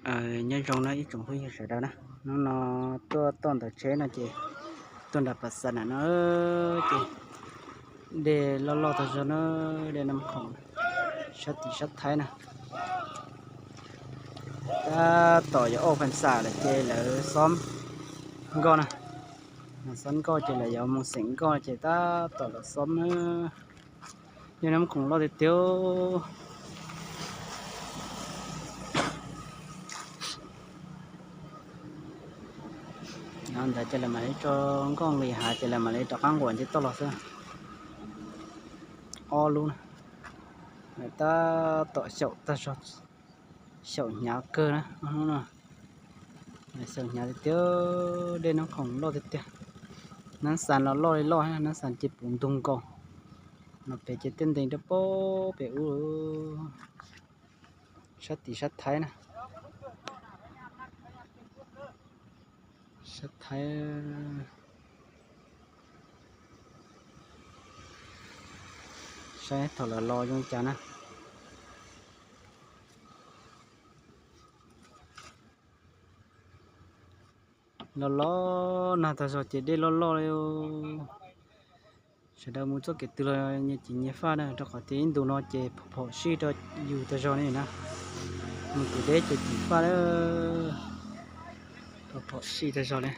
Nyob zoo na ib tsoom phooj ywg sawv daws na, hnub no tuaj toj ntawm tsheb no ces tuaj nram Pas Xas na no ces dej loj loj tag zog na, dej Nab Khoom sab tim sab Thaib na. Tab tom yuav ua pha xam lawm ces lawv xob nkoj na, xob nkoj ces lawv yuav mus xeem nkoj ces tab tom los xob na. Dej Nab Khoom loj tiag tiag. No ntawd ces lawv mam li tso nkoj nqis hav ces lawv mam li rov qab nquam ncig toj los xwb. Ob lub na, tab tom xyaum tag zog, xyaum hnyav kawg na, xyaum hnyav tiag tiag, dej Nab Khoom loj tiag tiag. Nab Xas los loj li loj, Nab Xas ces puv ntug nkaus, no pem ces tej ntees rau pem ub, sab tim sab Thaib na, sab Thaib. Saib thaum lawv los zoo cas na. Los los nag tag zog ces dej loj loj li. Sawv daws mus txoj kev twg los nyias ceev nyias faj na, rau qhov tias ib ntus no ces phom phom sij rau yus tag zog ne na. Mus kev deb ces ceev faj, phom phom sij tag zog li.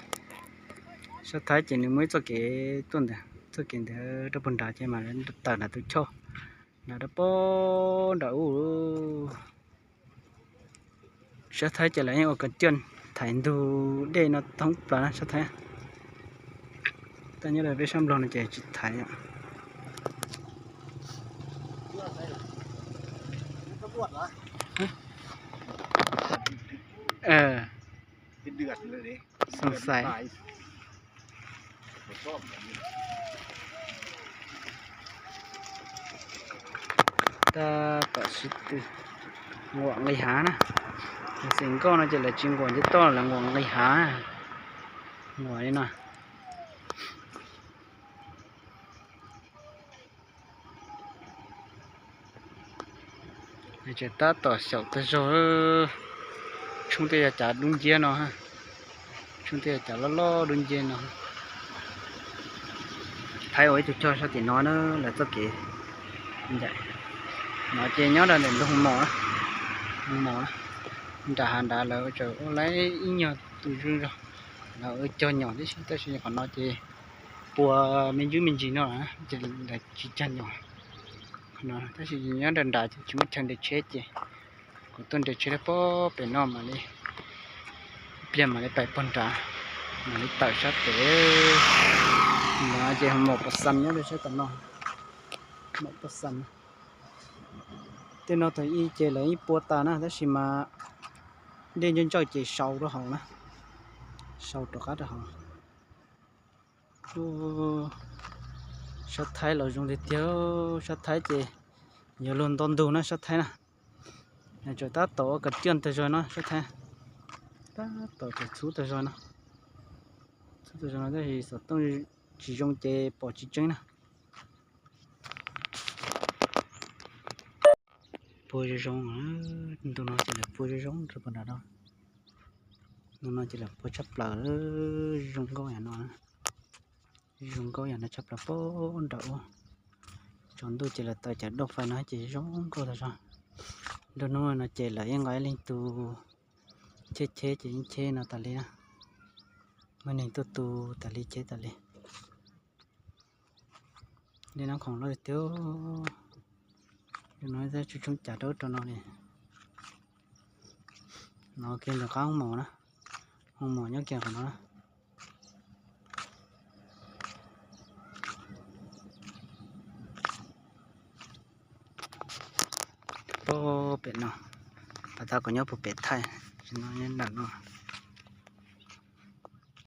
Sab Thaib ces nws muaj ib txoj kev tuaj ntawd, txoj kev ntawd rau puag nrad ces mam tawm nram tus choj nram rau pem nram ub. Sab Thaib ces lawv yeej ua kav coj thaiv ntug dej no thoob plaws na sab Thaib. Tab nyob rau peb sab Nplog no ces tsis thaiv. Xoo xais. Tab tom sib tw nquam nqis hav na. Xeem nkoj no ces lawv tsis nquam ncig toj, lawv nquam nqis hav, nquam li no. Tseem tab tom xyaum tag zog, tshoob tej yog cav dub nciab no, tshoob tej yog cav loj loj dub nciab no. Thaib ua ib tug choj sab tim no na, lawv txoj kev ncaim no ces nyob rau ntawm ntug Hoo Maum, Hoo Maum nram hav nrad lawv tseem ua lawv ib nyuag tus zoo zog, lawv cog nyom tib si, tab sis qhov no ces pua me ntsis me ntsis no ces lawv tsis cog nyom. Tab sis nyob rau nrad ces tsis muaj chaw nres tsheb ces kuv tuaj nres tsheb rau pem no mam li, pliag mam li pais puag nrad, mam li tawm sab pem. No ces Hoo Maum Pas Xas nyob rau sab tom no, Maum Pas Xas. Tej no thaum ub ces lawv yeej pua tas na, tab sis mas dej ntsawj ntsawj ces sau rau hauv na, sau rov qab rau hauv. Sab Thaib los zoo tiag tiag, sab Thaib ces yuav luag nto ntug na sab Thaib na. Tseem tab tom ua kav coj tag zog no sab Thaib, tab tom tseem txhub tag zog no, txhub tag zog no tab sis xov tooj tsis zoo ces pom tsis tseeb na. Pua zoo zoo, ntu no ces lawv pua zoo zoo rau puag nram no. Ntu no ces lawv pua tshaj plaws, zoo nkauj yam no, zoo nkauj yam no tshaj plaws pem nram ub. Tsaus ntuj ces lawv taws cov dauj fais no ces zoo nkauj tag zog. Nruab hnub no ces lawv yeej nqa ib leeg tus cheb cheb ces yeej cheb no tas li na. Muaj neeg tuaj tu tas li cheb tas li. Dej Nab Khoom loj tiag tiag. No tshoob cav rau rau no li. No kiag ntawm qab Hoo Maum na, Hoo Maum nyob kiag qhov no na. Puag pem no, pas tas kuv nyob puag pem thaij, no nyob nram no.